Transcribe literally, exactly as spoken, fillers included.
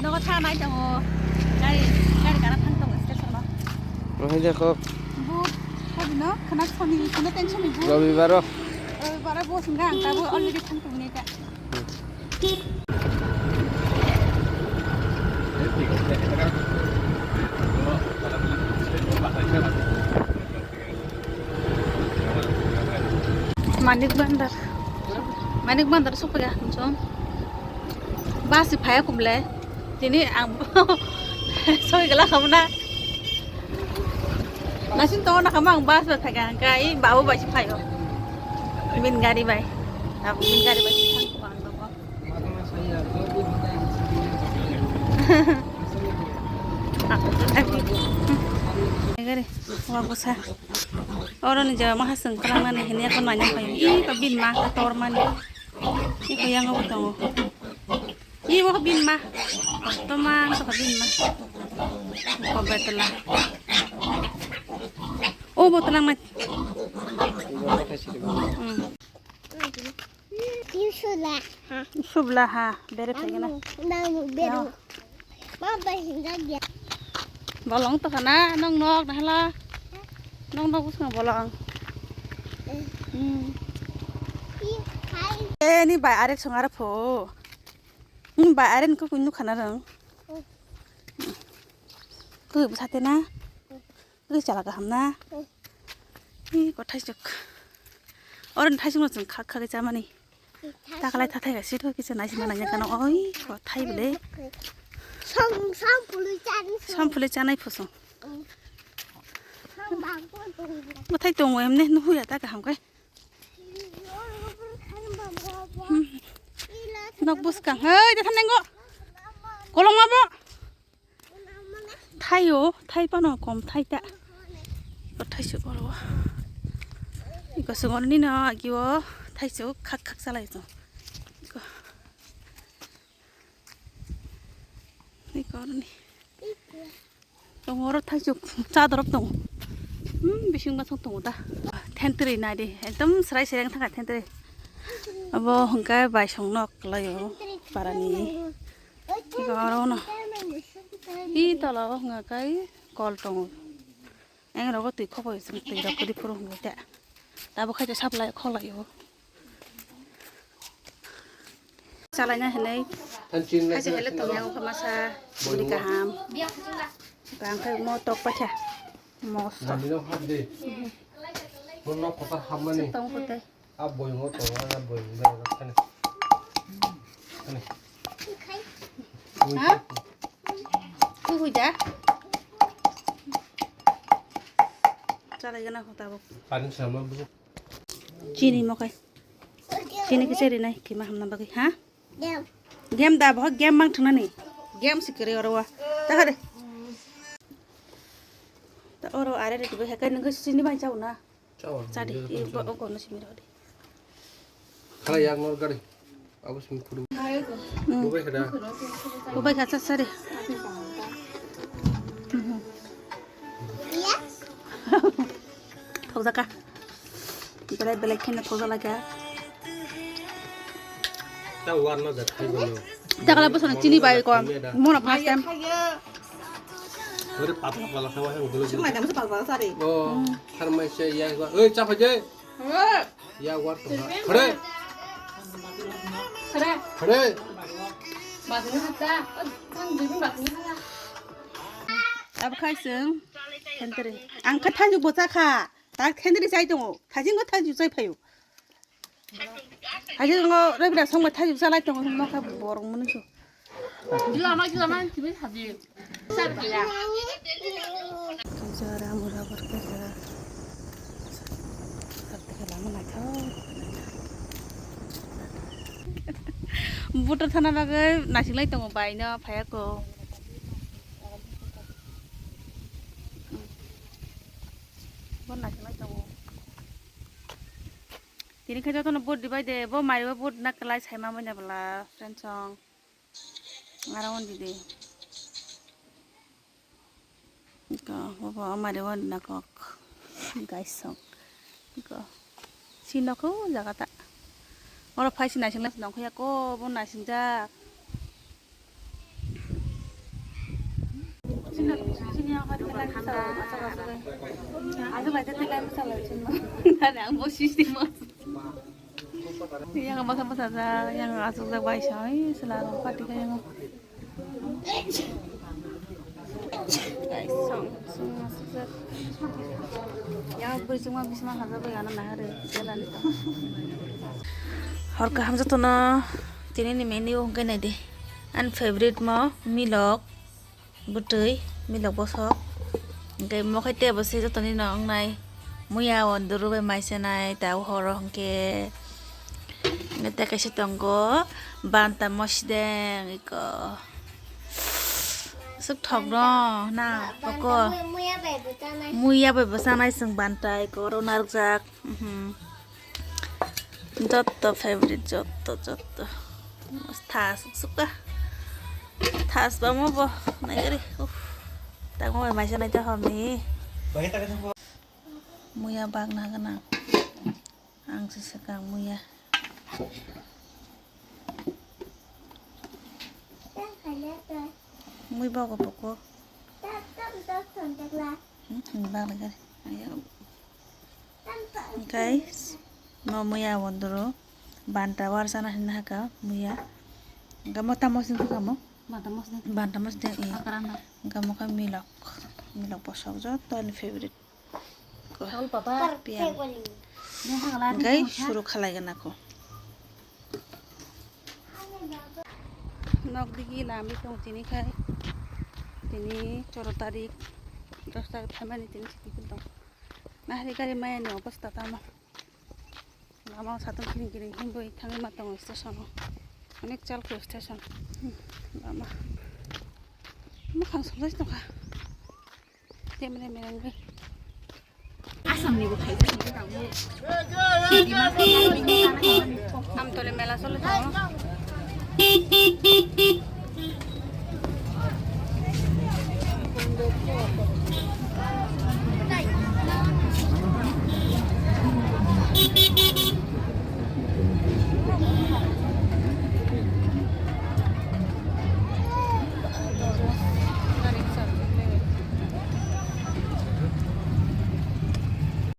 Nogo thanai tongo. Gari, gari kana thang tongo station o. Ohai dekho. Bu, habino khana soni, khana tension ni bu. Robibaro. Robibaro bo singga ang tabo already thang tongo neta. Manik Bandar. Manik Bandar sokphaikha, chwng. Bus se phaiya kumle. Tini ang soi gala khamna. Nasin to na khamang bus ba phaikha, hwnkhe ei babu bai se phaio. Bin gari bai. Bin gari bai se thang ko ang. Gari, wa busa. Oro ni jaga ma hasung kalang nani hini ako nanya koi. I ko bin ma ka tor mani. I ko yang ako tongo. I ko bin ma. To ma ko bin ma. Ko betla. O botla ma. Hmm. Yusula. Subla ha, bere phaikhe na. Namu, namu, beru. Ya. Ma bai hinga dia. Bolong to khana, nong nok na hala. Nong nok bwskango bolong. Eh. Hmm. Ih, hai. Eh, ni bai arek song ara pho. Ni bai arek ko kunju khana rang. Eh. Ko bwsate na. Ri chala kaham na? Hmm. Ih, ko thaisuk. Oro ni thaisuk no chwng khak khak chamani. Thaisuk. Takalai thathai ga sitho kisa naisima nanya kano. Oi, ko thai bele. Som, som pului chani som. Som pului chanai phusung. Hmm. Som bang pului. Bwthai tongo emne nuhuya ta kaham kai. Hmm. Nok bwskang. Hei, de thanengo. Kolong ma bo. Thaio, thai pano kom thai ta. Iko thaisuk oro. Iko sungor nino agio thaisuk khak khak chalai to. Iko. Iko ni. Tongo oro thaisuk chadorok tongo. Hmm, bising basong tongo ta. Thentri nai di. Ekdom srai sereng thangkha thentri. Abo hwnkhe baisong nok laio parani. Iko oro no. I tola o hwnka kai kol tongo. Eng rogo twi khoboi chwng twi rok kwrwi phuru hwnwi ta. Tabuk khai supply kholaio. Chalaina hinwi. Thansin na. Kaisa hele tongya wngkha masa buri kaham. Bang khai mo tok paikha. Mo sok. Nandino hap de. Mo nok kotor hapmani. Tong kote. A boyungo tongo, a boyung berajak kani. Kani. Ha? Kuhuja? Chalai gana ko tabuk. Pani sama bu. Chini mo kai. Chini ke cheri nai, kima hamna bagwi, ha? Game. Game da, bo game mang thangnani. Game sikiri oro wa. Ta hade. Ta oro are re tibai hakai nungke sini bai chau na. Chao. Chadi, i bo o kono simi rodi. Khala yak nor gari. Abo simi phudu. Hmm. Bubai khada. Bubai kha cha sari. Thokjaka. Belai belai kheno thokjalaga. Ta war no jat khai bono. Takala bosona chini bai ko. Mono first time. Ore papa pala khawa hai ugulo. Sumai dam pala pala sari. Oh, tharmai se ya. Oi, cha phaje. Ya war to. Khare. Khare. Khare. Ab khai sung. Khentere. Ang kha thajuk bo cha kha. Tak khentere chai tongo. Thajing bo thajuk chai phayo. Thajing ngo rebra song bo thajuk cha lai tongo. Mo kha borok munu so. Gila ma, gila ma, kibi thajuk. Sar kaya. Jara mura borok jara. Butor thana bagwi naising lai tongo bai no phaiya ko. Bo naising lai tongo. Tini khe jotono vote dibai de, bo maibo vote na kwlai saima manya bwla friend song. Aro on didi. Iko, bobo amari on na kok. Guys song. Iko. Si nokho jaga ta. Oro phai si naising lai nongkho ya ko, bo naising jak. Sini yang hot melan sa, masuk, masuk, eh. Masuk aja, tekan sa, lah, sini. Ada yang posisi, mas. Yang masuk, masuk aja, yang masuk, masuk, baik, sih, selalu pati kayak yang. Guys, song, song, masuk, masuk. Yang berjumpa bisa mah, ada, ada, ada, ada, jalan itu. Hor kaham jotono, tini ni menu hwnkhe naidi. Ani favorite mo milok, bwtwi, milok bosok. Hwnkhe mo khai tebo se jotoni no wngnai. Muya o duru bai mai se nai, ta horo hwnkhe. Hwnkhe tei kaisa tongo, banta mosdeng iko. Swk thok no, na, poko. Muya bai bo chanai. Muya bai bo chanai chwng banta iko, oro narwkjak. Mhm. Jotto favorite, jotto, jotto. Thas, suka. Thas ba mo bo, nai gari. Uff. Tak mo mai sa nai ta hor ni. Muya bag na gana. Ang se se kang muya. Mui bogo poko. Hmm, hmm, bag na gari. Ayo. Guys, mo muya wondoro banta war sana hinna haka muya. Hwnkhe mo tamo sing kamo? Banta mosdeng. Banta mosdeng, eh. Akarana. Hwnkhe mo khe milok. Milok bosok joto ani favorite. Ko. Chol papa. Piang. Ni hagala. Hwnkhe suru khalai gana ko. Nok digi lami tong tini khai. Tini choro tarik, dos tarik phaimani tini siki tong. Nahari gari maya ni obostha tamo. Lama o satung kiring kiring himbai thangwi ma tongo station o. Onek chal khe station. Hmm, lama. Mukhang sumjak tongkha. Temre mereng bai. Asam ni bo khaijak ni tamo. Amtole mela chole tongo.